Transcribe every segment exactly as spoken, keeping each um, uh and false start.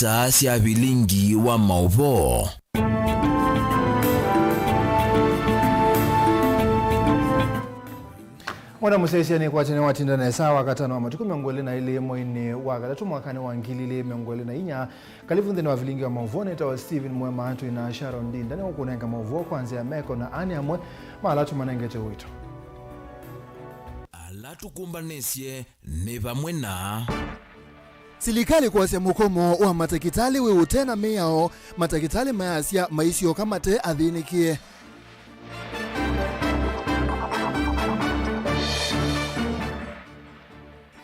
Saa sya vilingi wa maũvoo. Mwana mũsyaĩĩsya nĩkwatene watinda nesa Wakatano wa matukũ mĩongo ĩlĩ na ĩlĩ mweinĩ wa katatũ mwakanĩ wa ngili ilĩ mĩongo ĩlĩ na inya. Kalivu nthĩnĩ wa vilingi wa maũvoo. Nĩtawa Stephen Mwema, twĩ na Sharon Ndinda nĩũkũnenga maũvoo kwa nzĩa ya meko na anĩ amwe ma ala tũmanengete ũito. Ala tũkũmbanĩsye nĩ vamwe na. Silikalĩ kwasya mũkomo wa matakĩtalĩ wĩ ũte na mĩao, matakĩtalĩ mayasya maisyoka mate athĩnĩkĩe.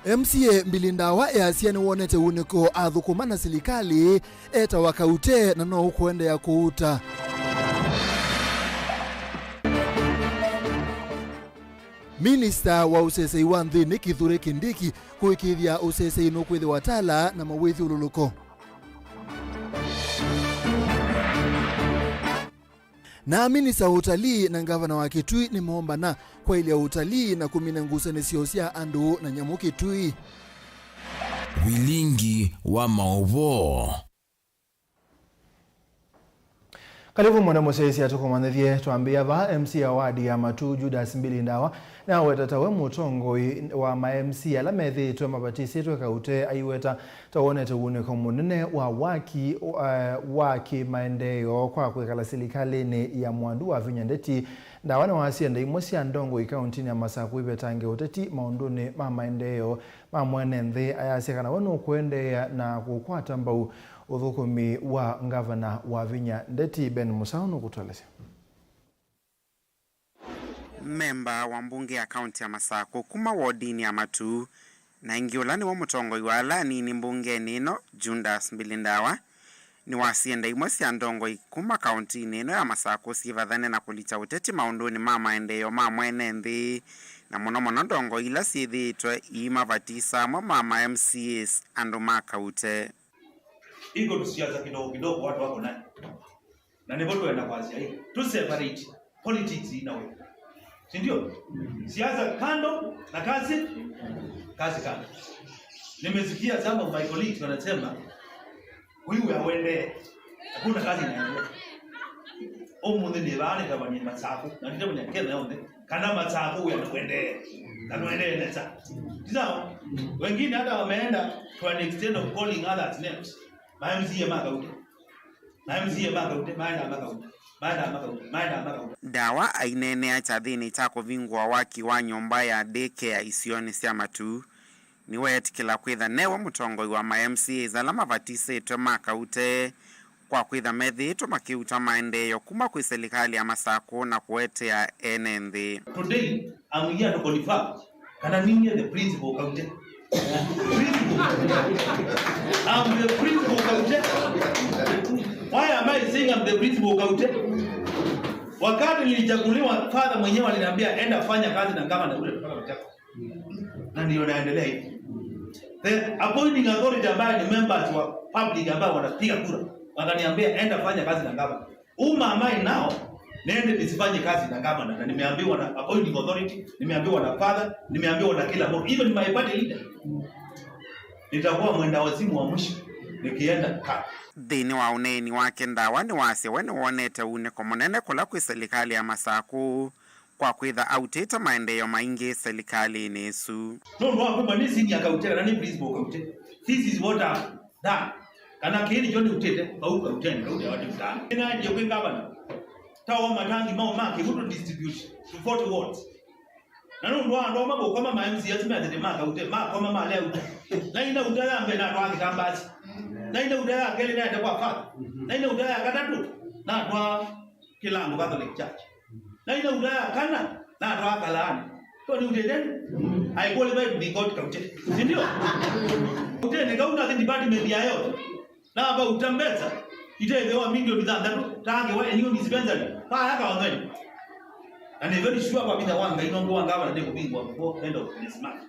M C A Mbili Ndawa easya nĩwonete unĩko athũkũma na silikalĩ etawa Kaute na no ũkũendeea kũuta. Minista wa ũsesei wa nthĩnĩ Kithure Kindiki kũĩkĩĩthya ũsesei nũkwĩthĩwa Tala na mawĩthyũlũlũko. Na minista wa ũtalii na ngavana wa Kitui nĩmoombana kwaĩlya ũtalii na kũmina ngusanĩsyo sya andũ na nyamũ Kitui. Vilingi wa maũvoo. Kalivu mũno mũsyaĩĩsya tũkũmanyĩthye. Twambĩĩa vaa, M C A wa wadi ya Matuu, Judas Mbili Ndawa, nĩaweta ta we mũtongoi wa ma M C A ala methĩĩtwe mavatisĩtwe Kaute, aiweta ta wonete uunĩko mũnene wa waki, eh, wa kĩmaendeeo kwa kwĩkala silikalĩnĩ ya Mwandu Wavinya Ndeti. Ndawa nĩwasya nda imwe sya ndongoi kauntinĩ ya Masakũ ivetange ũteti maũndũnĩ ma maendeeo ma mwene nthĩ, ayasya kana we nũkũendeea na kũkwata mbau ũthũkũmi wa ngavana Wavinya Ndeti. Ben Mũsaũ nũkũtũelesya. Memba wa mbunge ya kaunti ya Masakũ kuma wodinĩ ya Matuu, na ĩngĩ ũla nĩwe mũtongoi wa ala anini mbungenĩ ĩno, Judas Mbili Ndawa, nĩwasya nda imwe sya ndongoi kuma kauntinĩ ĩno ya Masakũ syĩvathane na kũlikya ũteti maũndũnĩ ma maendeeo ma mwene nthĩ, na mũno mũno ndongoi ila syĩthĩĩtwe iimavatisa amwe ma ma M C As andũ ma Kaute. Iko tusiasa kidogo kidogo watu wako nayo. Na nĩvo twenda kwasya hii. Tu separate politics in a way. Si ndio? Siasa kando na kazi, kazi kando. Nimesikia some of my colleagues wanasema, "Huyu ya wende, hakuna kazi inaendelea." Ũmũnthĩ nĩ vaa nĩtavany'a Masakũ, na nĩtavany'a Kenya yonthe, kana Masakũ wĩa nĩwendee, na nĩwendee nesa. Ti sawa? Wengine hata wameenda to an extent of calling others names. Ma M C A ma Kaute. Ma M C A ma Kaute, maenda ma Kaute. Maenda ma Kaute, maenda ma Kaute. Ndawa aineenea kyathĩnĩ kya kũvingũa waki wa nyũmba ya daycare isionĩ sya Matuu, nĩweetĩkĩla kwĩtha newe mũtongoi wa ma M C As ala mavatisĩtwe ma Kaute, kwa kwĩtha methĩĩtwe makĩuta maendeeo kuma kwĩ silikalĩ ya Masakũ na kũetea ene nthĩ. Today, I'm here to confirm kana ninyie the principal Kaute. Principal. I'm the principal Kaute. Why am I saying I'm the principal Kaute? Wakati nilichaguliwa, father mwenyewe aliniambia, "Enda fanya kazi na gavana ule kutoka Machakos." Na ndio naendelea hivi. The appointing authority ambaye ni members wa public ambaye wanapiga kura, wakaniambia, "Enda fanya kazi na gavana." Who am I now nende nisifanye kazi na gavana? Na nimeambiwa na appointing authority, nimeambiwa na father, nimeambiwa na kila mtu, even my party leader. Nitakuwa mwenda wazimu wa mwisho nikienda kando. Nthĩnĩ wa ũneeni wake, Ndawa nĩwasya we nĩwonete unĩko mũnene kũla kwĩ silikalĩ ya Masakũ kwa kwĩtha autĩte maendeeo maingĩ silikalĩnĩ ĩsu. Nũndũ wa kwĩmba nĩ senior Kaute kana nĩ principal Kaute, this is what I've done. Kana kĩĩ nĩkyo nĩutĩte, vau Kauteni, Kaute wa nĩutaa. Nĩnaendie kwĩ ngavana. Tawa matangi mao ma kĩw'ũ tũ distribute to forty wards. Na nũndũ wa andũ ama kũkoma ma M C A asu methĩte ma Kaute, makoma malea uta. Na ina uta ya mbee natwaa Kĩtambasi. Na ina uta ya kelĩ naende kwa father. Na ina uta ya katatũ natwaa Kĩlango Catholic Church. Na ina uta ya kana natwaa Kalaani. So nĩutĩte? I qualify to be called Kaute. Si ndio? Kauteni kau nathi department ya health. Na vauta mbesa, itethewa milioni thanthatũ, tangewa a new dispensary, vaya Kaonthweni. Na nĩ very sure kwa vinya wa Ngai nũndũ wa ngavana nĩkũvingwa before end of this month.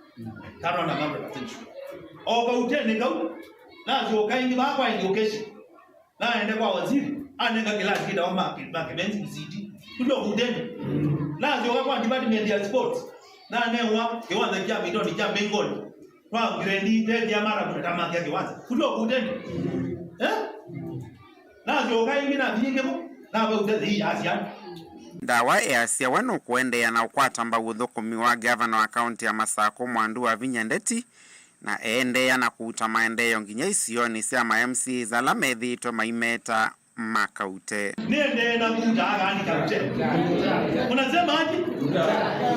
Kana na hundred percent sure. O Kauteni kau, nasyoka ĩngĩ vaa kwa education. Naende kwa waziri, anenga kĩlasi kĩtawa ma, ma Kimenzi Msiti. Kutoka Kauteni. Nasyoka kwa department ya sports. Nanewa kĩwanza kya Mitoni kya Bengoni. Kwa grade ten ya mara mtamakya kĩwanza. Kutoka Kauteni. Eh? Nasyoka ĩngĩ nathi ĩngĩ vo, naveuta thei yasya. Ndawa easya we nũkũendeea na ũkwata mbau ũthũkũmi wa ngavana wa kaunti ya Masakũ Mwandu Wavinya Ndeti, na eendeea na kũuta maendeeo nginya isionĩ sya ma M C As ala methĩĩtwe maimeta makaute. Nĩendee na kũuta akani kaute. Unasema aje?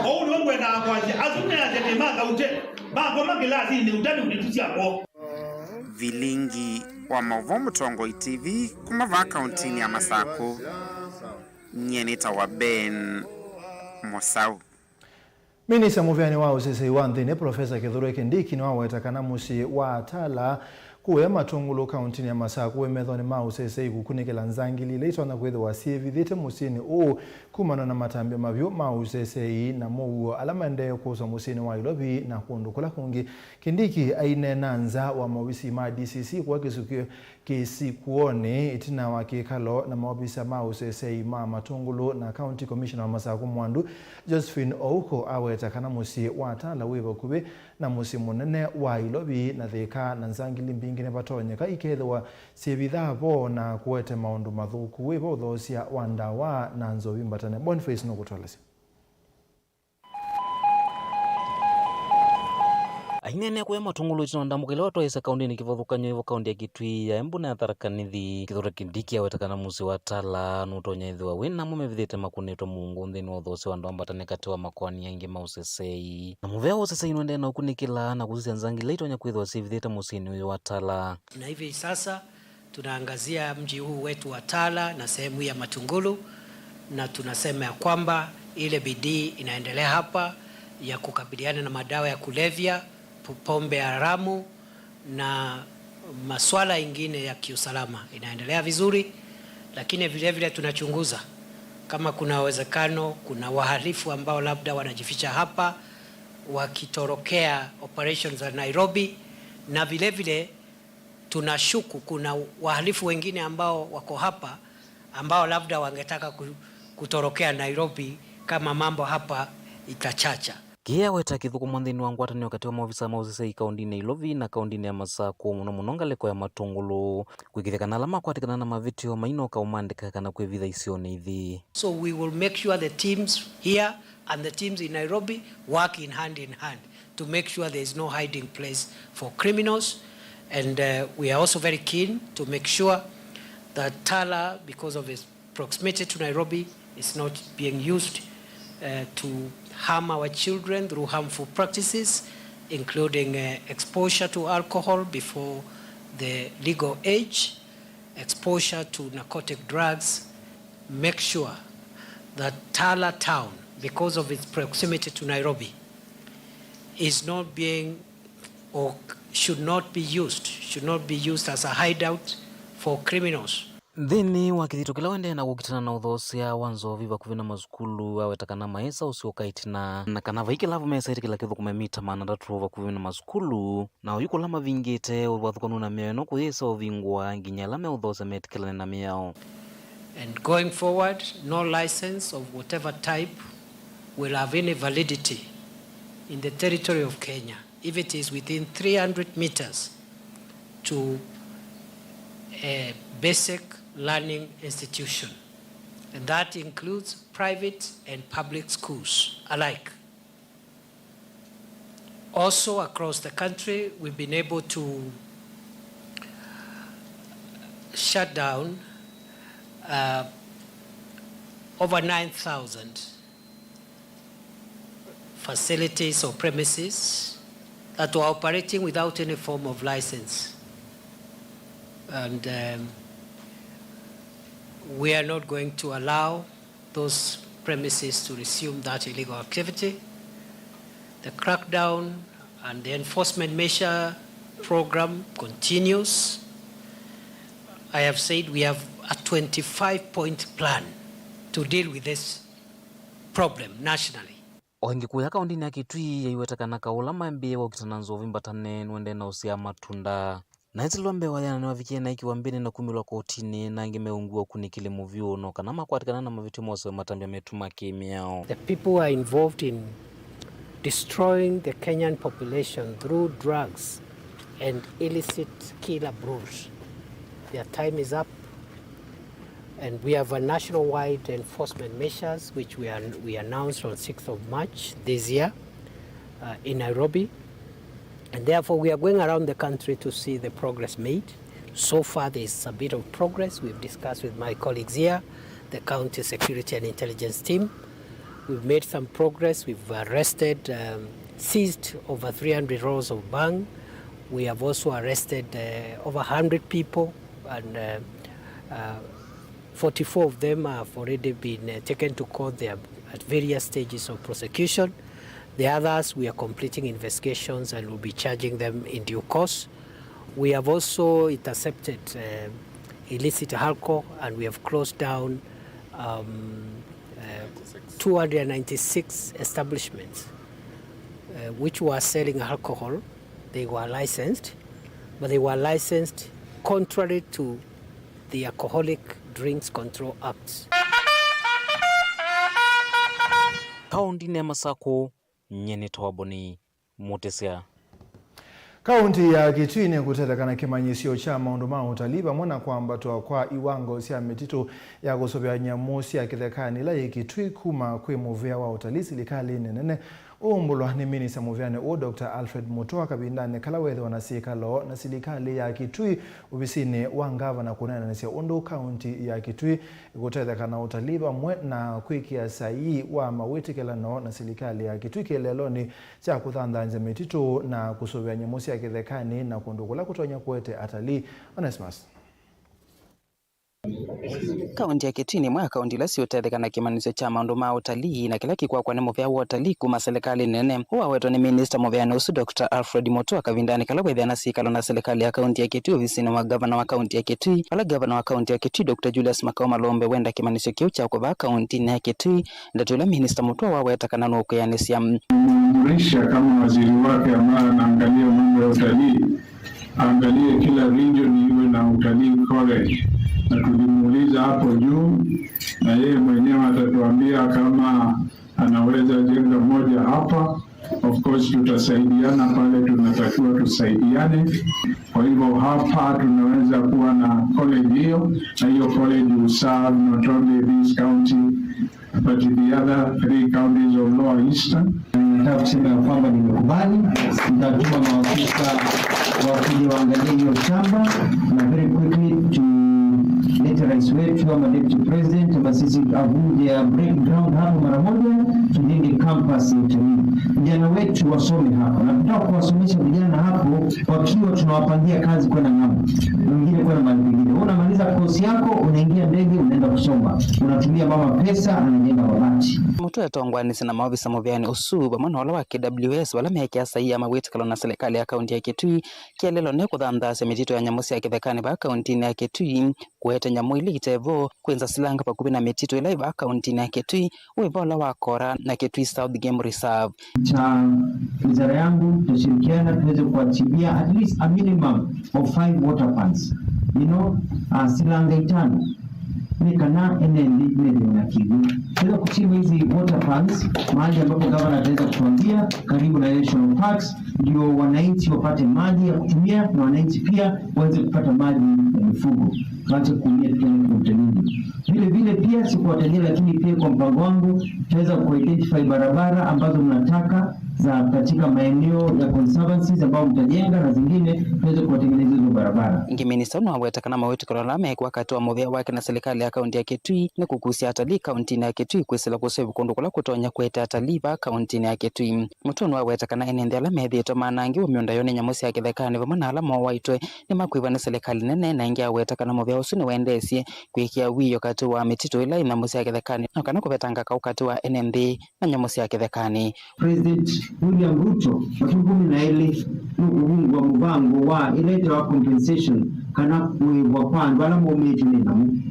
Ou nĩwe ngwendaa kwasya, asu nĩasya nĩ makaute. Makoma kĩlasinĩ, utani unitusia kwoo. Vilingi wa maũvoo Mũtongoi T V kuma vaa kauntinĩ ya Masakũ. Nyie nĩtawa Ben Mũsaũ. Minista mũvĩanĩ wa ũseseĩ wa nthĩnĩ, Profesa Kithure Kindiki nĩwaweta kana mũsyĩ wa Tala kũya Matũngũlũ kauntinĩ ya Masakũ wĩ methonĩ ma ũseseĩ kũkunĩkĩla nzangili ila itonya kwĩthĩwa syĩvithĩte mũsyĩnĩ ũũ kumana na matambya mavyũ ma ũseseĩ na mũuo ala maendee kwosa mũsyĩnĩ wa Ilovi na kũndũ kũla kũngĩ. Kindiki aineena nza wa maovisi ma D C C kũa kĩsukio kĩsikuonĩ ĩtina wa kĩkalo na maovisa ma ũseseĩ ma Matũngũlũ na County Commissioner wa Masakũ Mwandu, Josephine Ouko, aweta kana mũsyĩ wa Tala wĩ vakuvĩ na mũsyĩ mũnene wa Ilovi na Thĩka, na nzangili mbingĩ nĩvatonyeka ikethĩwa syĩvithaa vo na kũete maũndũ mathũku, wĩva ũthoosya wa ndawa na nzovi mbatane. Boniface nũkũtũelesya. Aineenea kũya Matũngũlũ ĩtina wa ndambũka ĩla watwaĩĩsya kaũndĩnĩ kĩvathũkany'o ĩvo kaũndĩ ya Kitui, ya Embu na ya Tharaka Nithi. Kithure Kindiki aweta kana mũsyĩ wa Tala nũtonya ĩthĩwa wĩ na amwe mevithĩte makũnĩtwe mũungu nthĩnĩ wa ũthoosya wa ndawa mbatane katĩ wa makoani aingĩ ma ũseseĩ. Na mũvea wa ũseseĩ nũendee na ũkunĩkĩla na kũsisya nzangili ila itonya kwĩthĩwa syĩvithĩte mũsyĩnĩ ũyũ wa Tala. Na hivi sasa tunaangazia mji huu wetu wa Tala na sehemu hii ya Matungulu, na tunasema ya kwamba ile bidii inaendelea hapa ya kukabiliana na madawa ya kulevya, po-, pombe haramu na masuala ingine ya kiusalama inaendelea vizuri, lakini vile vile tunachunguza kama kuna uwezekano, kuna wahalifu ambao labda wanajificha hapa wakitorokea operations za Nairobi, na vile vile tunashuku kuna wahalifu wengine ambao wako hapa ambao labda wangetaka ku-, kutorokea Nairobi kama mambo hapa itachacha. Kĩĩ aweta kĩthũkũmwa nthĩnĩ wa ngwatanĩo katĩ wa maovisa ma ũseseĩ kaũndĩnĩ ya Ilovi na kaũndĩnĩ ya Masakũ, mũno mũno ngalĩko ya Matũngũlũ, kwĩkĩthya kana ala makwatĩkana na mavĩtyo mainoka ũmandĩka kana kwĩvitha isionĩ ithi. So we will make sure the teams here and the teams in Nairobi work in hand in hand to make sure there is no hiding place for criminals. And, uh, we are also very keen to make sure that Tala, because of its proximity to Nairobi, is not being used, uh, to harm our children through harmful practices, including, uh, exposure to alcohol before the legal age, exposure to narcotic drugs, make sure that Tala town, because of its proximity to Nairobi, is not being or should not be used, should not be used as a hideout for criminals. Nthĩnĩ wa kĩthito kĩla ũendee na kũkitana na ũthoosya wa nzovi vakuvĩ na masukulu, aweta kana maĩsa ũsyoka ĩtina, na kana vai kĩlavu mesa ĩtĩkĩla kĩthũkũme mita maana atatũ vakuvĩ na masukulu, na oyu kũla mavingĩte ũvathũkanu na mĩao ĩno kũyĩsa ũvingũa nginya ala meũthoosya metĩkĩlane na mĩao. And going forward, no license of whatever type will have any validity in the territory of Kenya if it is within three hundred meters to a basic learning institution, and that includes private and public schools alike. Also across the country, we've been able to shut down, uh, over nine thousand facilities or premises that were operating without any form of license. And, um, we are not going to allow those premises to resume that illegal activity. The crackdown and the enforcement measure program continues. I have said we have a twenty-five point plan to deal with this problem nationally. O ĩngĩ kũya kaũndĩnĩ ya Kitui yaiweta kana kaũ ũla mambĩĩe wa ũkitana nzovi mbatane nũendee na ũsyaa matunda. Na ĩsilwa mbee wa yana nĩwavikie naĩ kĩwambĩnĩ na kumĩlwa kotinĩ, na angĩ meũngw'a ũkunĩkĩli mũvyũ, no kana makwatĩkana na mavĩtyo mose matambya metũ ma kĩmĩao. The people who are involved in destroying the Kenyan population through drugs and illicit killer brews Their time is up. And we have a nationwide enforcement measures which we, are, we announced on sixth of March this year, uh, in Nairobi. And therefore we are going around the country to see the progress made. So far there is a bit of progress. We've discussed with my colleagues here, the county security and intelligence team. We've made some progress. We've arrested, um, seized over three hundred rolls of bhang. We have also arrested, uh, over a hundred people, and, uh, uh, forty-four of them have already been, uh, taken to court. They are at various stages of prosecution. The others, we are completing investigations and will be charging them in due course. We have also intercepted, uh, illicit alcohol, and we have closed down, um, uh, two hundred ninety-six establishments, uh, which were selling alcohol. They were licensed, but they were licensed contrary to the Alcoholic Drinks Control Act. Kaũntinĩ ya Masakũ, nyie nĩ Toboni Mũtĩsya. Kaũnti ya Kitui nĩkũtetheka na kĩmanyĩsyo kya maũndũ ma ũtalii vamwe na kwambatwa kwa iwango sya mĩtitũ ya kũsũvĩa nyamũ sya kĩthekanĩ ila yĩ Kitui kuma kwĩ mũvĩa wa ũtalii silikalĩnĩ nene. Ũũmbũlwa nĩ minista mũvĩanĩ ũũ, Doctor Alfred Mutua, kavindanĩ kala weethĩwa na syĩkalo na silikalĩ ya Kitui ovisinĩ wa ngavana kũneenanĩsya ũndũ kaũnti ya Kitui ĩkũtetheka na ũtalii vamwe na kwĩkĩa saii wa mawĩtĩkĩlano na silikalĩ ya Kitui kĩeleelonĩ kya kũthanthanzya mĩtitũ na kũsũvĩa nyamũ sya kĩthekanĩ na kũndũ kũla kũtonya kũete atalii. Onesmus. Kaũnti ya Kitui nĩ ĩmwe ya kaũnti ila siũtetheka na kĩmanyĩsyo kya maũndũ ma ũtalii na kĩla kĩkwakwa nĩ mũvea wa ũtalii kuma silikalĩ nene. Ũũ wawetwa nĩ minista mũveanĩ ũsu, Doctor Alfred Mutua, kavindanĩ kala wĩthĩa na syĩkalo na silikalĩ ya kaũnti ya Kitui ovisinĩ wa ngavana wa kaũnti ya Kitui, vala ngavana wa kaũnti ya Kitui, Doctor Julius Makau Malombe, wenda kĩmanyĩsyo kĩu kyakwe vaa kaũntinĩ ya Kitui, ndeto ila minista Mutua waweta kana nũkwĩanĩsya. Nimeamrisha kama waziri wake ambaye anaangalia mambo ya utalii, aangalie kila region iwe na utalii college, na tulimuuliza hapo juu, na yeye mwenyewe atatuambia kama anaweza jenga moja hapa. Of course, tutasaidiana pale tunatakiwa tusaidiane. Kwa hivyo hapa tunaweza kuwa na college hiyo, na hiyo college will serve not only this county but the other three counties of Lower Eastern. Nataka kusema ya kwamba nimekubali, nitatuma maafisa wakuje waangalie hiyo shamba, na very quickly tulete rais wetu ama deputy president ama sisi avuje ya break ground hapo mara moja, tujenge campus ya utalii, vijana wetu wasome hapo, na tutaka kuwasomesha vijana hapo wakiwa tunawapangia kazi kwenda ng'ambo, wengine kwenda mahali pengine. Wewe unamaliza course yako, unaingia ndege, unaenda kusoma, unatumia mama pesa, anajenga mabati. Mutua etongwanĩsye na maovisa mũveanĩ ũsu vamwe na ũla wa K W S vala meekĩa saii ya mawĩtĩkĩlo na silikalĩ ya kaũnti ya Kitui. Kĩeleelo nĩ kũthanthaasya mĩtitũ ya nyamũ sya kĩthekanĩ vaa kaũntinĩ ya Kitui, kũete nyamũ ila itevo, kwĩnza silanga vakuvĩ na mĩtitũ ĩla ĩ vaa kaũntinĩ ya Kitui, wĩva ũla wa Kora na Kitui South Game Reserve. Cha wizara yangu tutashirikiana tuweze kuachilia at least a minimum of five water fans, you know, uh, silanga itano, nĩ kana ene nthĩ methĩwe na kĩw'ũ. Tuweza kuchimba hizi water fans mahali ambapo gavana ataweza kutuambia karibu na national parks, ndio wananchi wapate maji ya kutumia na wananchi pia waweze kupata maji ya mifugo, tuache kuumia tukienda kwenye utalii. Vile vile pia si kwa watalii, lakini pia kwa mpango wangu tutaweza kuidentify barabara ambazo mnataka za katika maeneo ya conservancies ambao mtajenga na zingine tuweze kuwatengeneza hizo barabara. Ĩngĩ, minista ũũ nĩwaweta kana mawĩtĩkĩlo ala mekwa katĩ wa mũvea wake na silikalĩ ya kaũnti ya Kitui nĩ kũkusya atalii kaũntinĩ ya Kitui kwĩsĩla kũsevu kũndũ kũla kũtonya kũete atalii vaa kaũntinĩ ya Kitui. Mutua nĩwaweta kana ene nthĩ ala methĩĩtwe manangĩwe mĩũnda yoo nĩ nyamũ sya kĩthekanĩ vamwe na ala mooaĩtwe nĩmakwĩw'a nĩ silikalĩ nene, na ĩngĩ aweta kana mũvea ũsu nĩwendeesye kwĩkĩa wĩoo katĩ wa mĩtitũ ĩla ĩ nyamũ sya kĩthekanĩ na kana kũvetanga kaũ katĩ wa ene nthĩ na nyamũ sya kĩthekanĩ. President William Ruto matukũ kũmi na elĩ nũkũvungũa mũvango wa ĩla ĩtawa compensation kana kũĩvwa kwa andũ ala maumĩtw'e nĩ nyamũ.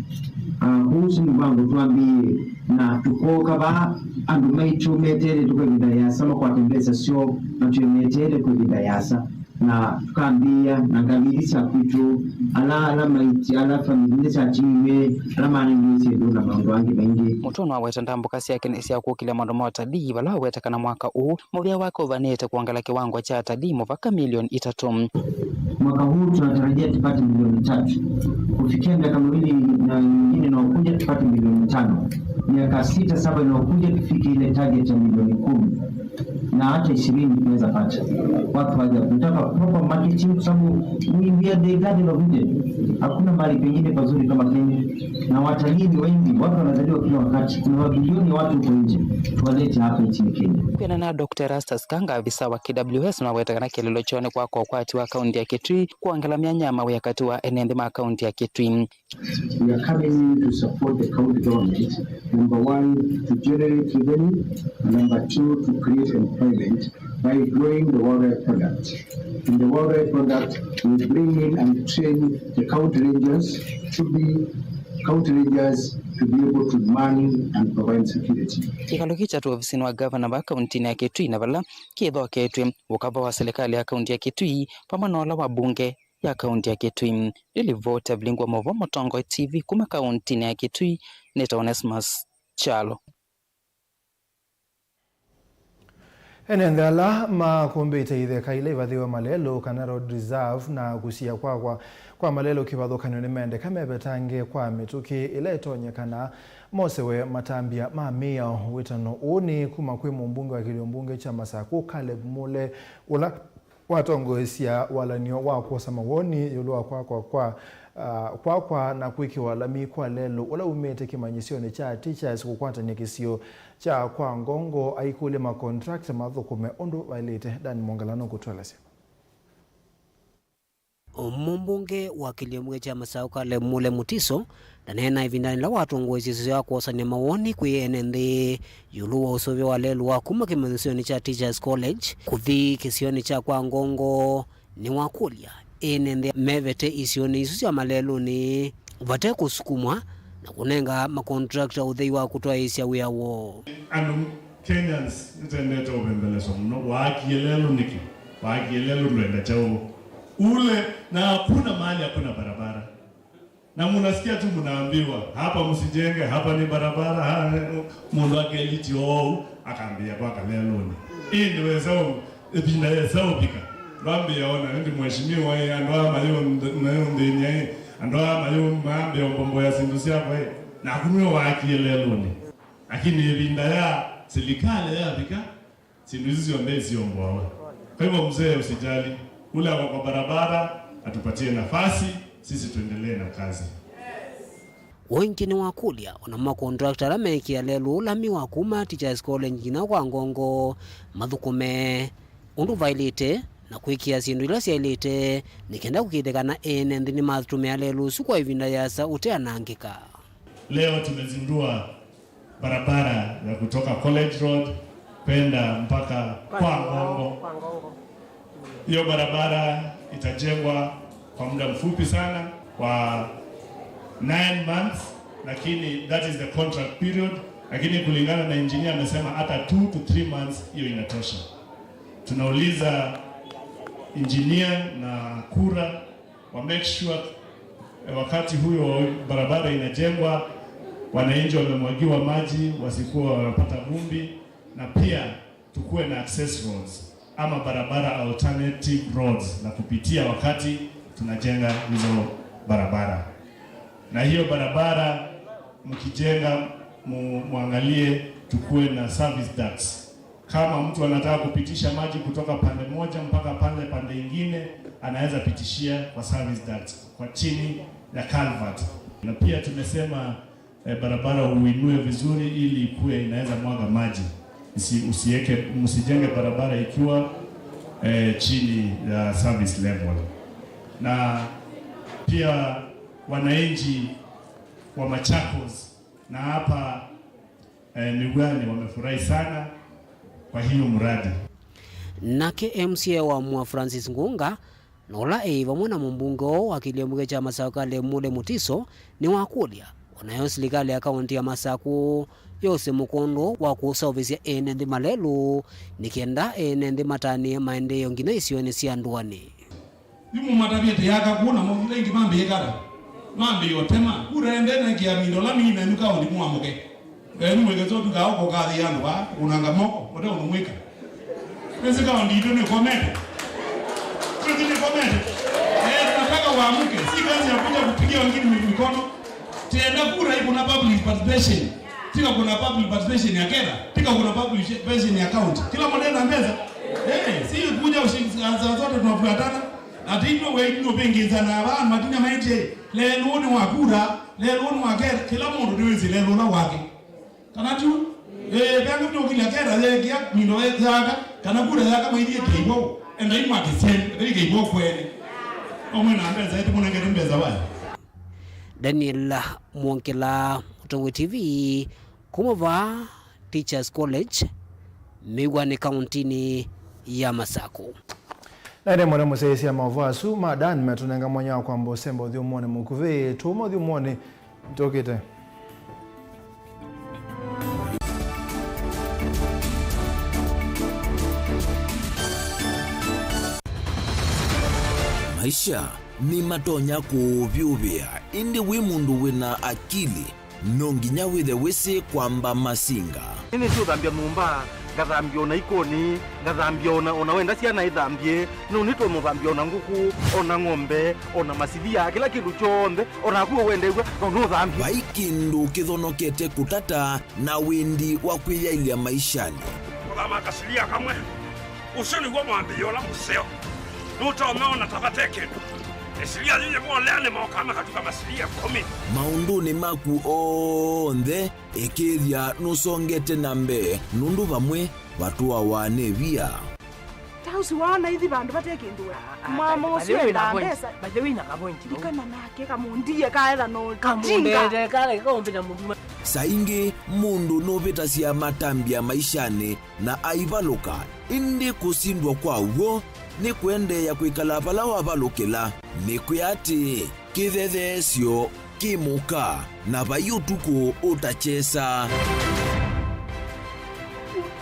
Ah, kwoou ũsu mũvango twambĩĩe na tũkooka vaa andũ maitũ meteele kwa ĩvinda yĩasa makwate mbesa syoo matwĩe meteele kwa ĩvinda yĩasa. Na tũkambĩĩa na ngalĩ ithi sya kwitũ, ala, ala maiti, ala famĩlĩ ithi syatiiwe, ala manengiwe syĩndũ na maũndũ angĩ maingĩ. Mũtũnũ aweta ndambũka syake nĩ sya kũkĩlya maũndũ ma ũtalii, vala aweta kana mwaka ũũ mũvĩa wake ũvanĩte kwongela kĩwango kya atalii mũvaka milioni itatũ. Mwaka huu tunatarajia tupate milioni tatu. Kufikia miaka miwili na mingine inayokuja tupate milioni tano. Miaka sita, saba inayokuja tufike ile target ya milioni kumi. Na hata ishirini tunaweza pata. Watu waja, tunataka proper marketing kwa sababu we, we are the Garden of Eden. Hakuna mahali pengine pazuri kama Kenya. Na watalii ni wengi, watu wanazaliwa kila wakati. Kuna mabilioni ya watu huko nje. Tuwalete hapa nchini Kenya. Kwĩanana na Doctor Erastus Kanga, avisa wa K W S, nĩwaweta kana kĩeleelo kyoo nĩ kwaka ũkwati wa kaunti ya Kitui, kwongela myanya ya mawĩa katĩ wa ene nthĩ ma kaunti ya Kitui. We are coming in to support the county government, number one, to generate revenue, number two, to create employment by growing the wildlife product. In the wildlife product, we bring in and train the county rangers to be county rangers to be able to man and provide security. Kĩkalo kĩu kyatw'e ovisinĩ wa gavana va kauntinĩ ya Kitui, na vala kĩthoketw'e ũkava wa silikalĩ ya kaunti ya Kitui vamwe na ũla wa mbunge ya kaunti ya Kitui. Nĩ livoti ya Vilingwa Movo, Mũtongoi T V, kuma kauntinĩ ya Kitui, nĩtawa Onesmus Kyalo. Ene nthĩ ala makũmbĩte itheka ila ivathĩwe malelũ kana road reserve na kũsia kwakwa kwa malelũ kĩvathũkany'o nĩmendeka mevetange kwa mĩtũkĩ ĩla ĩtonyekana mosewe matambya ma mĩao. Wĩtano ũũ nĩ kuma kwĩ mũmbunge wa kĩlio mbunge kya Masakũ, Caleb Mule, ũla watongoesya walany'o wa kwosa mawoni ĩũlũ wa kwakwa kwa, ah, kwakwa na kwĩkĩwa lami kwa lelũ ũla umĩte kĩmanyĩsyonĩ kya Teachers kũkwatany'a kĩsio kya Kwa Ngongo, aikũlya makontrakta mathũkũme ũndũ vaĩlĩte. Dan Mwongela nũkũtũelesya. Mũmbunge wa kĩlio mbunge kya Masakũ, Caleb Mule Mutiso, ndaneena ĩvindanĩ yĩla watongoesye ĩsio ya kwosany'a mawoni kwĩ ene nthĩ ĩũlũ wa ũseũvyo wa lelũ wa kuma kĩmanyĩsyonĩ kya Teachers College kũthi kĩsionĩ kya Kwa Ngongo. Nĩwakũlya ene nthĩ mevete isionĩ isu sya malelũnĩ vate kũsukumwa na kũnenga makontrakta ũthei wa kũtwaĩĩsya wĩa woo. Andũ Kenyans nĩtendete ũvembeleswa mũno. Waakie lelũ nĩkĩ? Waakie lelũ ndwenda kyaũ? Ule, na hakuna mahali hakuna barabara. Na munasikia tu mnaambiwa, "Hapa msijenge, hapa ni barabara." Ha, mũndũ akeliti ou, akambia kwaka lelũnĩ. Ĩndĩ wesa ũ-, ĩvinda yesa ũvika. Ndwambia ona, ĩndĩ mheshimiwa, ĩ, andũ aya mayũ-, mayũnthĩny'a, ĩ, andũ aya mayũ-, mambia ũmbomboya syĩndũ syakwa, ĩ. Naku nĩwe waakie lelũnĩ. Lakini ĩvinda ya silikalĩ yavika, syĩndũ isu syonthe isiombwawa. Kwa hivyo, mzee, usijali, ule ako kwa barabara atupatie nafasi, sisi tuendelee na kazi. Ũngĩ nĩwakũlya ona makontrakta ala meekĩa lelũ lami wa kuma Teachers College nginya Kwa Ngongo mathũkũme ũndũ vaĩlĩte na kwĩkĩa syĩndũ ila syaĩlĩte nĩ kenda kũkĩthĩkana ene nthĩ nĩmatũmĩa lelũ ũsu kwa ĩvinda yĩasa ũteanangĩka. Leo tumezindua barabara ya kutoka College Road kwenda mpaka Kwa Ngongo. Hiyo barabara itajengwa kwa muda mfupi sana, kwa nine months, lakini that is the contract period, lakini kulingana na engineer amesema hata two to three months hiyo inatosha. Tunauliza engineer na KURA wa make sure, eh, wakati huyo barabara inajengwa, wananchi wamemwagiwa maji, wasikuwa wanapata vumbi, na pia tukuwe na access roads ama barabara, alternative roads za kupitia wakati tunajenga hizo barabara. Na hiyo barabara mkijenga, mu-, muangalie tukuwe na service ducts. Kama mtu anataka kupitisha maji kutoka pande moja mpaka pale pande ingine, anaweza pitishia kwa service duct, kwa chini ya culvert. Na pia tumesema, eh, barabara uinue vizuri ili ikuwe inaweza mwaga maji. Usi-, usiweke, msijenge barabara ikiwa, eh, chini ya service level. Na pia wananchi wa Machakos na hapa Eh, Migwani wamefurahi sana kwa hiyo mradi. Nake M C A wa Mua Francis Ngunga, na ũla e vamwe na mũmbunge ũũ wa kĩlio mbunge kya Masakũ Caleb Mule Mutiso, nĩwakũlya onayo silikalĩ ya kaũntĩ ya Masakũ yose mũkondo wa kũseũvĩsya ene nthĩ malelũ, nĩ kenda ene nthĩ matanĩe maendeeo nginya isionĩ sya ndũanĩ. Yu mũmatavĩte yaka kũu na mũthitha ĩngĩ mambĩĩe kata. Mambĩĩe ũtema. Kura ende na kĩa mindo la mĩina yu kaũndi mũamũke. Enu mwĩkĩte ũtukaa ũkokathĩa andũ vaa, kũnanga moko, ũte ũndũ mwĩka. Nĩsĩ kaũndi itũ nĩkomete. Nĩsĩ nĩkomete. Eh, tunataka waamke. Si kazi ya kuja kupigia wengine mikono. Tienda kura iko na public participation. Tika kuna public participation ya kera. Tika kuna public participation ya county. Kila mtu ana pesa. Eh, si kuja ushi-, saa zote tunafuatana. Ati ndio wewe ndio pengeza na wana matinya maite. Lelo ni wa kura, lelo ni wa kera. Kila mtu ndio wezi lelo la wake. Kana tu? Eh, pia ndio kila kera yake ya mindo yaka. Kana kura yaka maithie keibo. Enda imwa kisien, enda keibo kwene. Omwe na pesa yetu mwana ngete pesa baya. Daniel Mwongela, Mũtongoi T V, kuma vaa Teachers College, Mĩw'anĩ, kaũntinĩ ya Masakũ. Na ĩndĩ mũno mũsyaĩĩsya maũvoo asu ma Dan metũnenga mwanya wa kwamba ũsemba ũthyũmũonĩ mũkuvĩ, tũũma ũthyũmũonĩ tũkĩte. Maisha nĩmatonya kũũvyũvĩa, ĩndĩ wĩ mũndũ wĩna akili, no nginya wĩthe wĩsĩ kwamba masinga. Nĩnĩsĩ ũthambya nyũmba, ngathambya ona ikoni, ngathambya ona, ona wenda syana ithambye, no nĩtwe mũthambya ona ngũkũ, ona ng'ombe, ona masivia, kĩla kĩndũ kyonthe, ona kuo wendew'a, no nũthambye. Vai kĩndũ kĩthonokete kũtata na wĩndi wa kwĩyaĩlya maishanĩ. Kũthama kasilia kamwe. Ũsu nĩw'o mwambĩĩo ũla mũseo. Nũtonya ona ta vate kĩndũ. Ĩsilia yĩyĩ volea nĩ mokaa makatuka masilia ĩkũmi. Maũndũnĩ maku onthe, ĩkĩĩthya nũsongete na mbee, nũndũ vamwe vatũawa nĩ via. Ta ũsu waona ithi vandũ vate kĩndũ we. Ah, ah, mama ũsu endaa mbesa. By the way, na kavointi vau. Ndikana nake kamũndie kaetha no kamũndete kale kaũmbĩta mũndũ. Saa ingĩ mũndũ nũvĩtasya matambya maishanĩ na aivalũka, ĩndĩ kũsindwa kwa w'o nĩ kũendeea kwĩkala vala wavalũkĩla. Nĩkwĩa atĩĩ, kĩthetheesyo kĩ mũka, na vai ũtukũ ũtakyesa.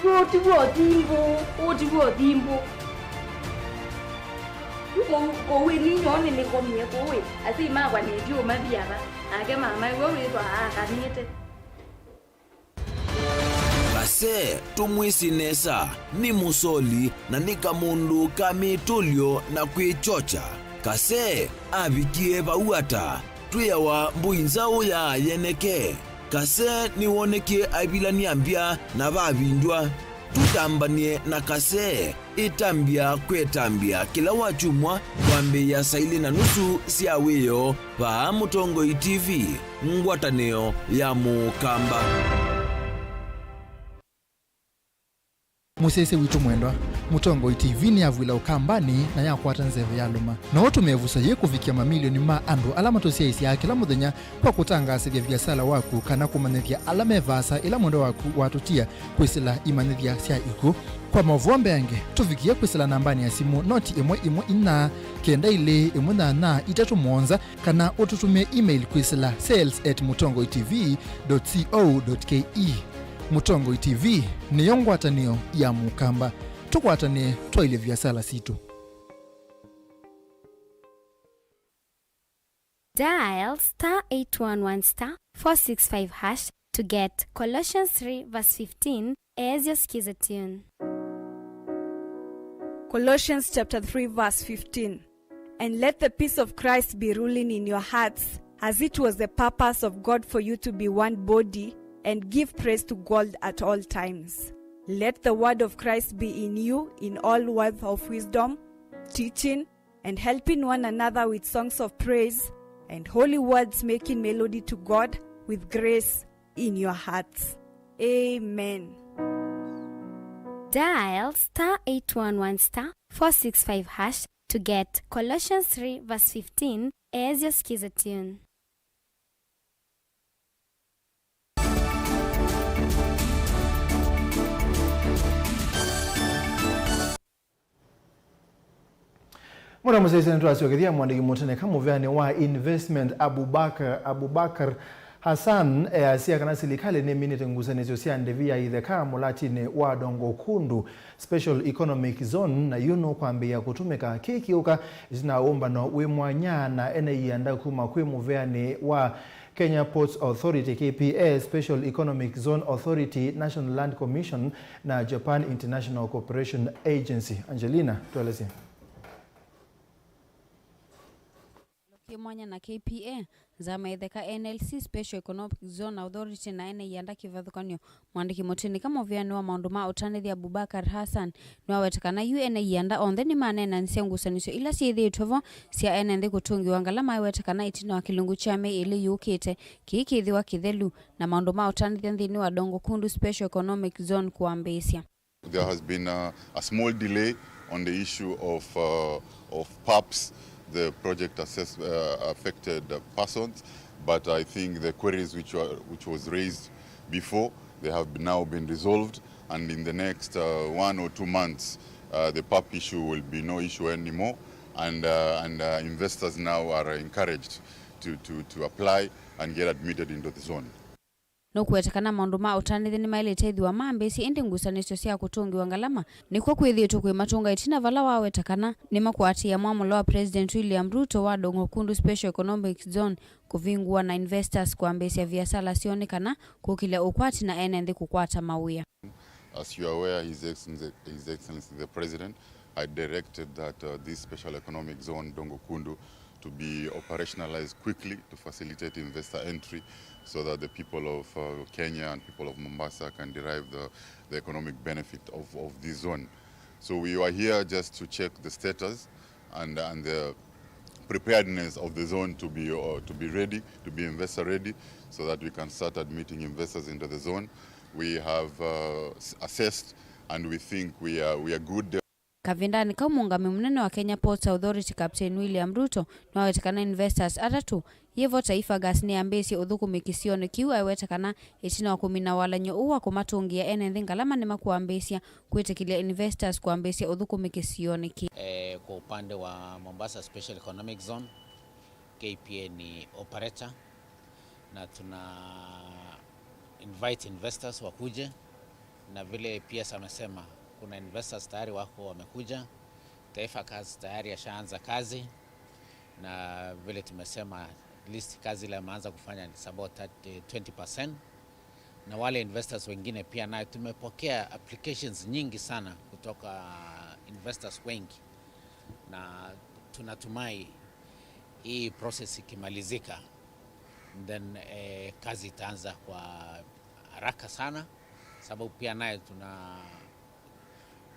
Ũũ ti w'o thimbũ, ũũ ti w'o thimbũ. Kũu, kũu ĩ ninyoo nĩnĩkomie kũu ĩ, asyai makwa nĩtyo mathi ava, nake mama ĩwe wĩthwa aakanĩte. Kase, tũmwĩsĩ nesa, nĩ mũsoli na nĩ kamũndũ ka mĩtũlyo na kwĩkyokya. Kase avikie vau ata? Twĩawa mbũi nzaũ ya yeneke. Kase nĩwonekie aivilany'a mbya na vavindw'a. Tũtambany'e na Kase. Ĩtambya kwĩ ĩtambya kĩla wakyumwa kwambĩĩa saa ilĩ na nusu sya wĩoo vaa Mũtongoi T V, ngwatanĩo ya Mũkamba. Mũsyaĩĩsya witũ mwendwa, Mũtongoi T V nĩyavw'ĩla Ũkambanĩ na yakwata nzeve yalũma. No ũtũmĩe ĩvuso yĩĩ kũvikĩa mamilioni ma andũ ala matũsyaĩĩsyaa kĩla mũthenya kwa kũtangaasĩthya viasala waku kana kũmanyĩthya ala me vaasa ĩla mwendwa waku watũtia kwĩsĩla imanyĩthya sya ikw'ũ. Kwa maũvoo mbeange, tũvikĩe kwĩsĩla nambanĩ ya simũ noti ĩmwe ĩmwe inya, kenda ilĩ ĩmwe nyanya itatũ mũonza, kana ũtũtũmĩe email kwĩsĩla sales at mũtongoi T V dot co dot K E. Mũtongoi T V nĩyo ngwatanĩo ya Mũkamba. Tũkwatanĩe twaĩlye viasala sitũ. Dial star eight one one star four six five hash to get Colossians three verse fifteen as your skiza tune. Colossians chapter three verse fifteen. And let the peace of Christ be ruling in your hearts, as it was the purpose of God for you to be one body, and give praise to God at all times. Let the word of Christ be in you in all words of wisdom, teaching, and helping one another with songs of praise and holy words, making melody to God with grace in your hearts. Amen. Dial star eight one one star four six five hash to get Colossians three verse fifteen as your skiza tune. Mũno mũsyaĩĩsya nĩtwasyokethya mũandĩki mũtene ka mũvĩanĩ wa investment Abubakar, Abubakar Hassan easya kana silikalĩ nĩminĩte ngusanĩsyo sya ndĩvi ya itheka mũlatinĩ wa Dongo Kundu Special Economic Zone, na yu nũkwambĩĩa kũtũmĩka kĩĩ kĩũka ĩtina wa ũmbano wĩ mwanya na ene ianda kuma kwĩ mũveanĩ wa Kenya Ports Authority, K P A, Special Economic Zone Authority, National Land Commission, na Japan International Cooperation Agency. Angelina, tueleze. Kĩ mwanya na K P A, nzama ya itheka N L C, Special Economic Zone Authority, na ene ianda kĩvathũkany'o, mwandĩki mũtĩnĩka mũveanĩ wa maũndũ ma ũtanĩthya Abubakar Hassan nĩwaweta kana yu ene ianda onthe nĩmaneenanisye ngusanĩsyo ila syĩthĩĩtwe vo sya ene nthĩ kũtũngĩwa ngalama. Aiweta kana ĩtina wa kĩlungu kya myei ĩlĩ yũkĩte, kĩĩ kĩĩthĩwa kĩthelu na maũndũ ma ũtanĩthya nthĩnĩ wa Dongo Kundu Special Economic Zone kũambĩĩsya. There has been a, a small delay on the issue of, uh, of pubs, the project assess, uh, affected, uh, persons, but I think the queries which were, which was raised before, they have now been resolved, and in the next, uh, one or two months, uh, the pub issue will be no issue anymore, and, uh, and, uh, investors now are encouraged to, to, to apply and get admitted into the zone. Nũkũweta kana maũndũ ma ũtanĩthya nĩmaĩlĩte ĩthĩwa mambĩĩsye, ĩndĩ ngusanĩsyo sya kũtũngĩwa ngalama nĩkw'o kwĩthĩĩtwe kũimatũnga ĩtina, vala waweta kana nĩmakũatĩĩa mwamũlo wa President William Ruto wa Dongo Kundu Special Economic Zone kũvingũwa na investors kwambĩĩsya viasala syoo nĩ kana kũkĩlya ũkwati na ene nthĩ kũkwata mawĩa. As you are aware, His Excellency, His Excellency the President had directed that, uh, this special economic zone, Dongo Kundu, to be operationalized quickly to facilitate investor entry so that the people of, uh, Kenya and people of Mombasa can derive the, the economic benefit of, of this zone. So we were here just to check the status and, and the preparedness of the zone to be, uh, to be ready, to be investor ready, so that we can start admitting investors into the zone. We have, uh, s-, assessed and we think we are, we are good. Kavindanĩ kau, mũũngamĩi mũnene wa Kenya Ports Authority, Captain William Ruto, nĩwaweta kana investors atatũ, yĩvo Taifa Gas nĩyambĩĩsye ũthũkũmi kĩsionĩ kĩu. Aiweta kana ĩtina wa kũmina walany'o ũũ wa kũmatũngĩa ene nthĩ ngalama, nĩmakũambĩĩsya kwĩtĩkĩlya investors kwambĩĩsya ũthũkũmi kĩsionĩ kĩĩ. Eh, kwa upande wa Mombasa Special Economic Zone, K P A ni operator na tuna invite investors wakuje, na vile P S amesema, kuna investors tayari wako wamekuja. Taifa Gas tayari ashaanza kazi, na vile tumesema, at least kazi ile ameanza kufanya is about thirty, twenty percent. Na wale investors wengine pia, nayo tumepokea applications nyingi sana kutoka investors wengi, na tunatumai hii process ikimalizika, then, eh, kazi itaanza kwa haraka sana, sababu pia naye tuna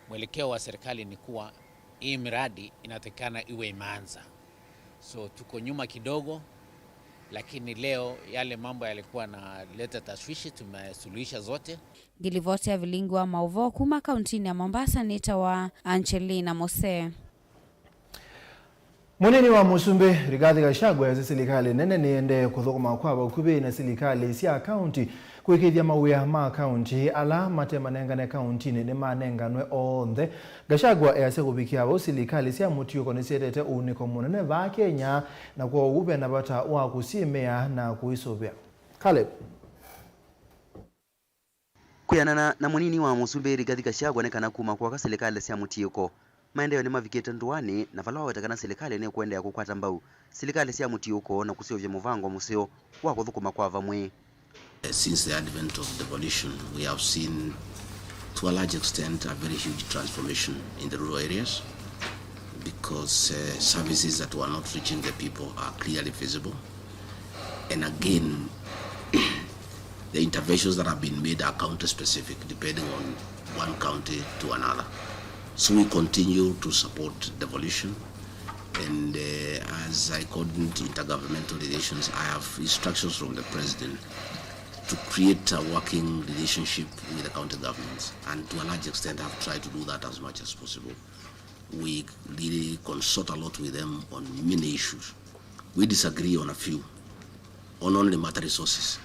mwelekeo wa serikali ni kuwa hii miradi inatakikana iwe imeanza. So tuko nyuma kidogo, lakini leo yale mambo yalikuwa naleta tashwishi tumesuluhisha zote. Ngilivoti ya vilingi wa maũvoo kuma kauntinĩ ya Mombasa nĩtawa Angelina Mose. Mũnini wa Mũsumbĩ Rigathi Gachagua easya silikalĩ nene nĩendee kũthũkũma kwa vakuvĩ na silikalĩ sya kaunti kũĩkĩĩthya mawĩa ma kaunti ala mate manengane kauntinĩ nĩmanenganwe onthe. Gachagua easya kũvikĩa vau, silikalĩ sya mũtiũko nĩsyĩtete ũunĩko mũnene vaa Kenya, na kwoou ve na vata wa kũsyĩmĩa na kũisũvĩa. Caleb. Kwĩanana na mũnini wa Mũsumbĩ Rigathi Gachagua nĩ kana kuma kwaka silikalĩ sya mũtiũko, maendeeo nĩmavikĩte ndũanĩ, na vala waweta kana silikalĩ nĩkũendeea kũkwata mbau silikalĩ sya mũtiũko na kũseũvya mũvango mũseo wa kũthũkũma kwa vamwe. Since the advent of devolution, we have seen, to a large extent, a very huge transformation in the rural areas because, uh, services that were not reaching the people are clearly visible. And again, the interventions that have been made are county specific, depending on one county to another. So we continue to support devolution. And, uh, as I coordinate intergovernmental relations, I have instructions from the president to create a working relationship with the county governments. And to a large extent, I've tried to do that as much as possible. We really consult a lot with them on many issues. We disagree on a few, on only matter resources.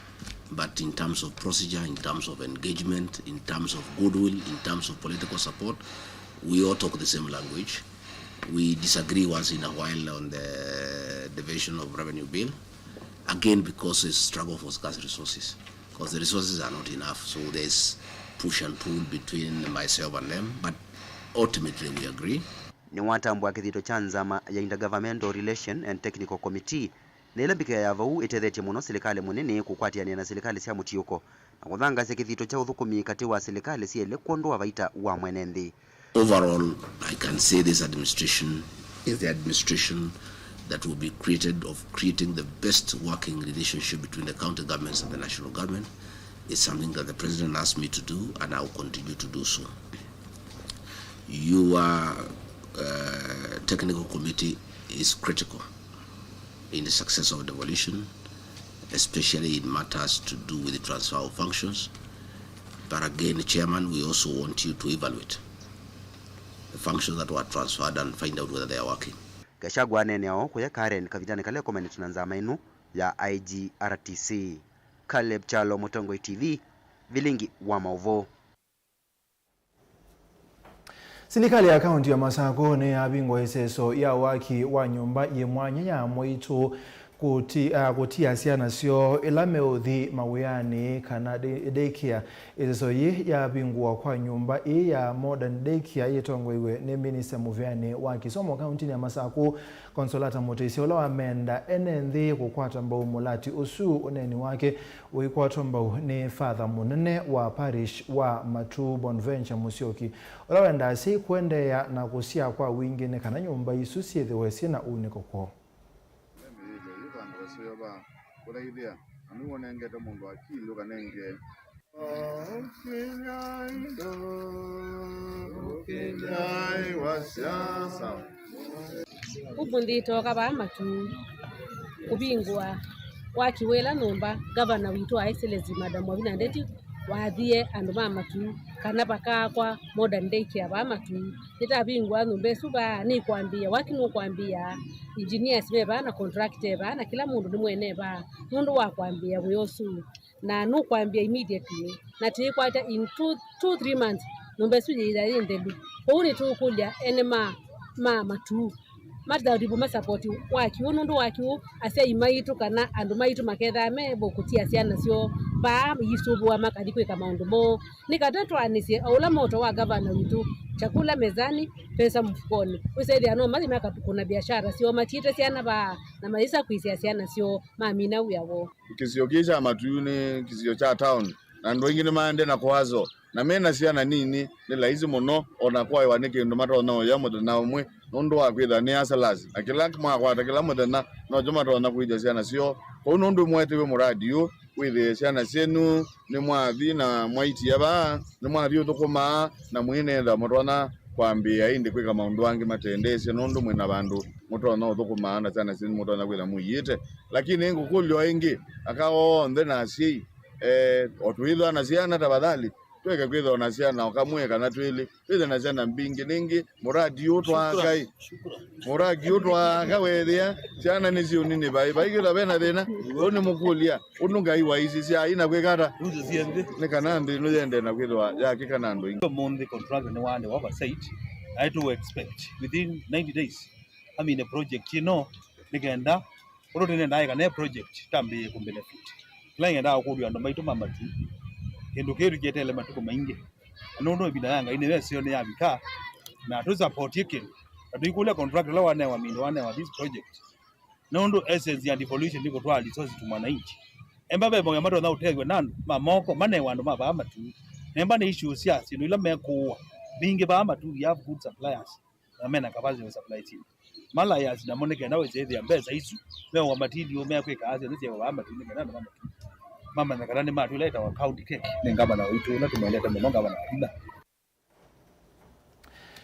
But in terms of procedure, in terms of engagement, in terms of goodwill, in terms of political support, we all talk the same language. We disagree once in a while on the division of revenue bill. Again, because it's struggle for scarce resources, because the resources are not enough. So there's push and pull between myself and them, but ultimately we agree. Nĩwatambũa kĩthito kya nzama ya Intergovernmental Relation and Technical Committee, na ĩla mbika ya vau ĩtethetye mũno silikalĩ mũnini kũkwatĩanĩa na silikalĩ sya mũtiũko na kũthangaasya kĩthito kya ũthũkũmi katĩ wa silikalĩ syĩ elĩ kwondũ wa vaita wa mwene nthĩ. Overall, I can say this administration is the administration that will be created of creating the best working relationship between the county governments and the national government. It's something that the president asked me to do, and I will continue to do so. Your uh, technical committee is critical in the success of devolution, especially in matters to do with the transfer of functions. But again, Chairman, we also want you to evaluate the functions that were transferred and find out whether they are working. Gachagua aneenea ũũ kũya Karen kavindanĩ kala ekomete na nzama ĩno ya I G R T C. Caleb Kyalo, Mũtongoi T V, Vilingi wa Maũvoo. Silikalĩ ya kaunti ya Masakũ nĩyavingũa ĩseso ya waki wa nyũmba yĩ mwanya ya mwaitũ kũti-, ah, kũtia syana syoo ĩla meũthi mawĩanĩ kana day-, daycare. Ĩseso yĩĩ yavingũwa kwa nyũmba ĩĩ ya modern daycare yĩtongoeiwe nĩ minista mũvĩanĩ wa kĩsomo kauntinĩ ya Masakũ, Consolata Mũtĩsya, ũla wamenda ene nthĩ kũkwata mbau mũlati ũsu. Ũneeni wake ũikwatwa mbau nĩ father mũnene wa parish wa Matuu, Bonventure Musyoki, ũla wendaa asyai kũendeea na kũsyaa kwa wingĩ nĩ kana nyũmba isu syĩthĩwe syĩ na unĩko kwoo. Ve mĩyĩto yu vandũ vaseo va kũthaithĩa, na nĩw'o ũnengete mũndũ akili ũkanenge. Ũkĩnyai ndo, ũkĩnyai wa siasa. Ũmũnthĩ twoka vaa Matuu kũvingũa waki wa ĩla nyũmba ngavana witũ wa Excellency Madam Owino Ndeti wathie andũ ma Matuu kana vakaakwa modern daycare vaa Matuu. Nĩtavingũa nyũmba ĩsu vaa, nĩkwambĩĩa, waki nũkwambĩĩa, engineers me vaa na contractor e vaa na kĩla mũndũ nĩ mwene vaa nũndũ wa kwambĩĩa wĩa ũsu. Na nũkwambĩĩa immediately, na tĩĩkwata in two, two, three months, nyũmba ĩsu yĩĩa yĩ nthelu. Kwoou nĩtũũkũlya ene ma, ma Matuu mataribu masapoti waki ũũ, nũndũ waki ũũ asyai maitũ kana andũ maitũ makethaa me vo kũtia syana syoo vaa iisũvĩwa makathi kwĩka maũndũ moo. Nĩ kana twaanĩsye o ũla moto wa ngavana witũ, chakula mezani, pesa mfukoni. Wĩsethĩa no mathi makakũna biashara syoo matiĩte syana vaa na mayĩsa kwĩsĩa syana syoo mamina wĩa woo. Kĩsio kĩĩ kya Matuu nĩ kĩsio kya town, na andũ aingĩ nĩmaendee na kũhustle, na me na syana nini, nĩ laisi mũno o na kwaĩwa nĩ kĩndũ matonya ũya mũthenya ũmwe nũndũ wa kwĩthĩwa nĩ hustlers, na kĩla makwata kĩla mũthenya nokyo matonya kũĩthya syana syoo. Kwoou nũndũ mwetewe mũradi ũũ, wĩthĩe syana syenyu nĩmwathi na mwaitia vaa, nĩmwathi ũthũkũmaa, na mwĩnethĩwa mũtonya kwambĩĩa ĩndĩ kwĩka maũndũ angĩ matendeesye, nũndũ mwĩ na vandũ mũtonya ũthũkũmaa na syana syenyu mũtonya kwĩthĩwa mũiĩte. Lakini ngũkũlya o ĩngĩ, aka onthe na asyai, eh, o twĩthwa na syana, tafadhali tweke kwĩthwa na syana o kamwe kana twĩlĩ, twĩthwe na syana mbingĩ. Nĩngĩ mũradi ũũ twakai, mũradi ũũ twaaka wethĩa syana nĩ syũnini vai, vaikĩthwa ve na thĩna, ũũ nĩ mũkũlya. Ũndũ Ngai waisisya aina kwĩka ata? Nĩ kana nthĩ ĩno yende na kwĩthĩwa yakĩka na andũ aingĩ. Ũmũnthĩ contractor nĩwaandĩka oversight, na tũ expect within ninety days amine project ĩno, nĩ kenda ũndũ tũnendaa ĩkana ĩ project tambĩĩe kũ benefit. Kĩla nyendaa kũkũlya andũ maitũ ma Matuu, kĩndũ kĩĩ tũkĩeteele matukũ maingĩ, na nũndũ ĩvinda ya Ngai nĩyo ĩseo nĩyavika, na tũ support ĩ kĩndũ, na tũikũlya contractor ũla wanewa mindo, wanewa this project, nũndũ essence ya devolution nĩ kũtwaa resources to mwananchi. Emba ve maũndũ matonya ũtethw'a na andũ ma moko, manewa andũ ma vaa Matuu. Na emba nĩ issues sya syĩndũ ila mekũũa. Mbingĩ vaa Matuu, we have good suppliers. Na mena capacity of supply chain. Ma liars namo nĩ kenda wĩsĩthĩa mbesa isu, meũa material, mekwĩka asya nĩ syewa vaa Matuu, nĩ kenda andũ ma Matuu mamanya kana nĩ Matuu ĩla ĩtawa county cake. Nĩ ngavana witũ ũla tũmwendete mũno, ngavana wa Villa.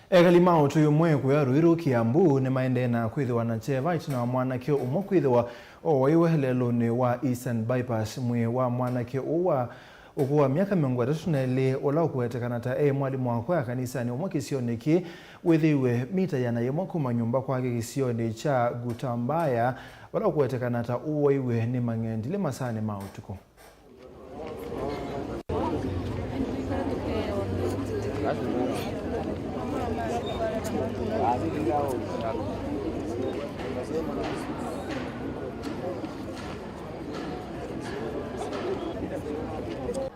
Ekali ma ũtũi ũmwe kũya Ruiru, Kiambu, nĩmaendee na kwĩthĩwa na kyeva ĩtina wa mwanake ũmwe kwĩthĩwa oaiwe lelũnĩ wa Eastern Bypass. Mwĩĩ wa mwanake ũũ wa ũkũũ wa myaka mĩongo ĩtatũ na ĩlĩ, ũla ũkũwetekana ta e mwalimũ wa kwaya kanisanĩ ũmwe kĩsionĩ kĩĩ, wĩthĩiwe mita ĩana yĩmwe kuma nyũmba kwake kĩsionĩ kya Gutambaya, vala ũkũwetekana ta ũwaiwe nĩ mang'endilĩ masaanĩ ma ũtukũ.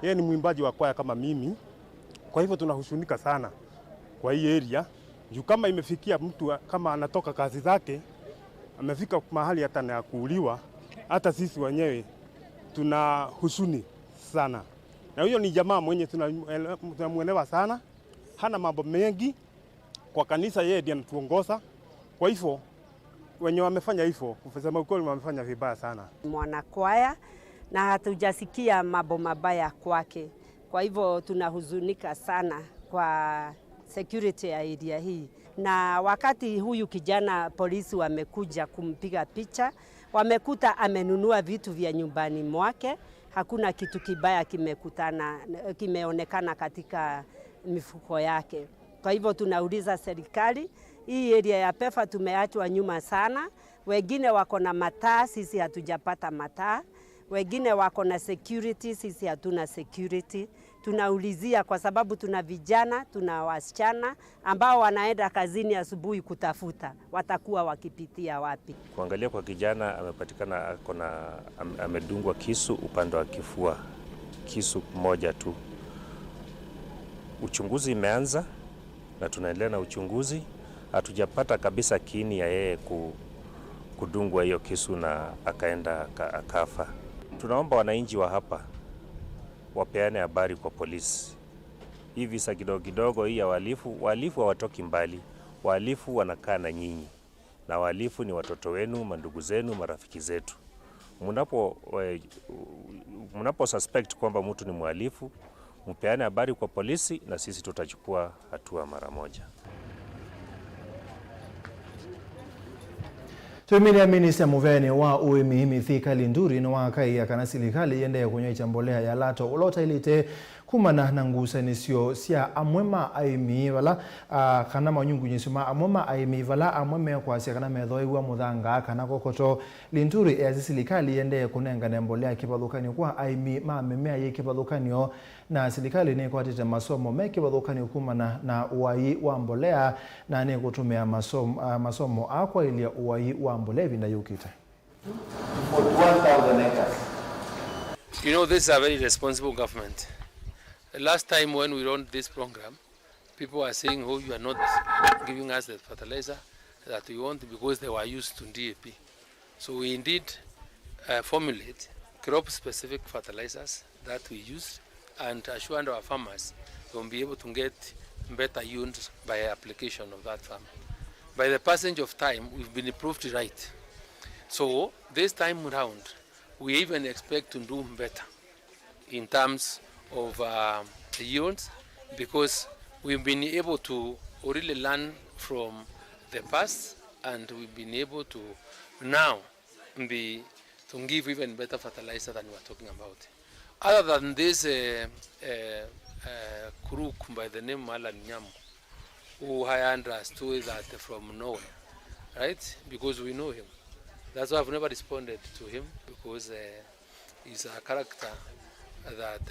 Yeye ni mwimbaji wa kwaya kama mimi, kwa hivyo tunahuzunika sana kwa hii area. Juu kama imefikia mtu a-, kama anatoka kazi zake, amefika mahali hata na ya kuuliwa, hata sisi wenyewe tuna huzuni sana. Na huyo ni jamaa mwenye tuna-, tunamwelewa sana, hana mambo mengi kwa kanisa, yeye ndiye anatuongoza. Kwa hivyo, wenye wamefanya hivyo, kusema ukweli, wamefanya vibaya sana. Mwanakwaya, na hatujasikia mambo mabaya kwake. Kwa hivyo, tunahuzunika sana kwa security ya area hii. Na wakati huyu kijana polisi wamekuja kumpiga picha, wamekuta amenunua vitu vya nyumbani mwake, hakuna kitu kibaya kimekutana, kimeonekana katika mifuko yake. Kwa hivyo tunauliza serikali, hii area ya PEFA tumeachwa nyuma sana. Wengine wako na mataa, sisi hatujapata mataa. Wengine wako na security, sisi hatuna security. Tunaulizia kwa sababu tuna vijana, tuna wasichana ambao wanaenda kazini asubuhi kutafuta, watakuwa wakipitia wapi? Kuangalia kwa kijana, amepatikana ako na, am-, amedungwa kisu upande wa kifua, kisu moja tu. Uchunguzi imeanza na tunaendelea na uchunguzi. Hatujapata kabisa kiini ya yeye ku-, kudungwa hiyo kisu na akaenda aka-, akafa. Tunaomba wananchi wa hapa wapeane habari kwa polisi. Hii visa kidogo kidogo hii ya wahalifu, wahalifu hawatoki mbali. Wahalifu wanakaa na nyinyi. Na wahalifu ni watoto wenu, mandugu zenu, marafiki zetu. Mnapo, eh, mnapo suspect kwamba mtu ni mhalifu, mpeane habari kwa polisi na sisi tutachukua hatua mara moja. Twĩmĩnĩa minista mũveanĩ wa ũĩmi Mithika Linturi nĩwakaĩa kana silikalĩ ĩendee kũnyaĩĩkya mbolea ya lato ũla ũtaĩlĩte kumana na ngusanĩsyo sya amwe ma aĩmi vala, a, kana manyungunyĩsyo ma amwe ma aĩmi vala amwe mekwasya kana methooew'a mũthanga kana kokoto. Linturi easya silikalĩ ĩendee kũnengane mbolea kĩvathũkany'o kwa aĩmi ma mĩmea yĩ kĩvathũkany'o, na silikalĩ nĩkwatĩte masomo me kĩvathũkany'o kumana na ũaĩ wa mbolea, na nĩkũtũmĩa masom-, a, masomo aa kwaĩlya ũaĩ wa mbolea ĩvinda yũkĩte. Forty-one thousand acres. You know, this is a very responsible government. The last time when we launched this program, people were saying, "Oh, you are not giving us the fertilizer that we want because they were used to D A P." So we indeed, uh, formulate crop-specific fertilizers that we use and assured our farmers they will be able to get better yields by application of that farm. By the passage of time, we've been proved right. So this time round, we even expect to do better in terms of, uh, yields, because we've been able to really learn from the past, and we've been able to now be to give even better fertilizer than we are talking about. Other than this, uh, uh, uh, crook by the name Alan Nyamu, who hired us to that from nowhere, right? Because we know him. That's why I've never responded to him, because, uh, he's a character that,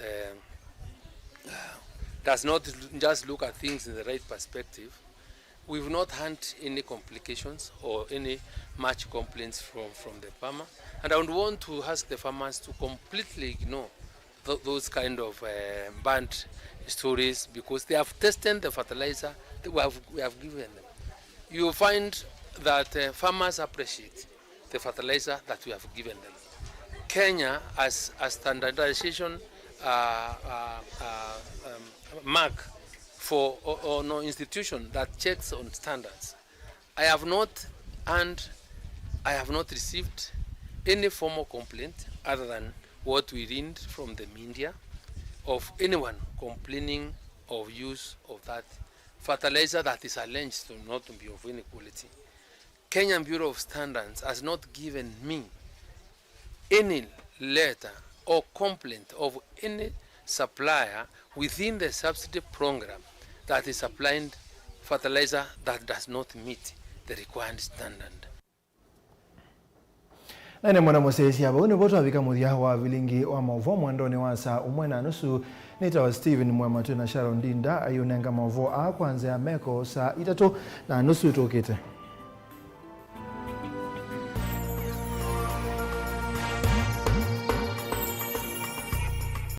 uh, does not just look at things in the right perspective. We've not had any complications or any much complaints from, from the farmer. And I would want to ask the farmers to completely ignore th-, those kind of, uh, bad stories, because they have tested the fertilizer that we have, we have given them. You find that, uh, farmers appreciate the fertilizer that we have given them. Kenya has a standardization, uh, uh, uh, um, mark for, or, or no institution that checks on standards. I have not, and I have not received any formal complaint other than what we read from the media of anyone complaining of use of that fertilizer that is alleged to not be of any quality. Kenya Bureau of Standards has not given me any letter or complaint of any supplier within the subsidy program that is supplying fertilizer that does not meet the required standard. Na nĩ mwana mũsyaĩĩsya, vau nĩvo twavika mũthya wa vilingi wa maũvoo mwendonĩ wa saa ũmwe na nusu. Nĩtawa Stephen Mwema, twĩ na Sharon Ndinda ayĩũnenga maũvoo aa kwa nzĩa ya meko saa itatũ na nusu tũkĩte.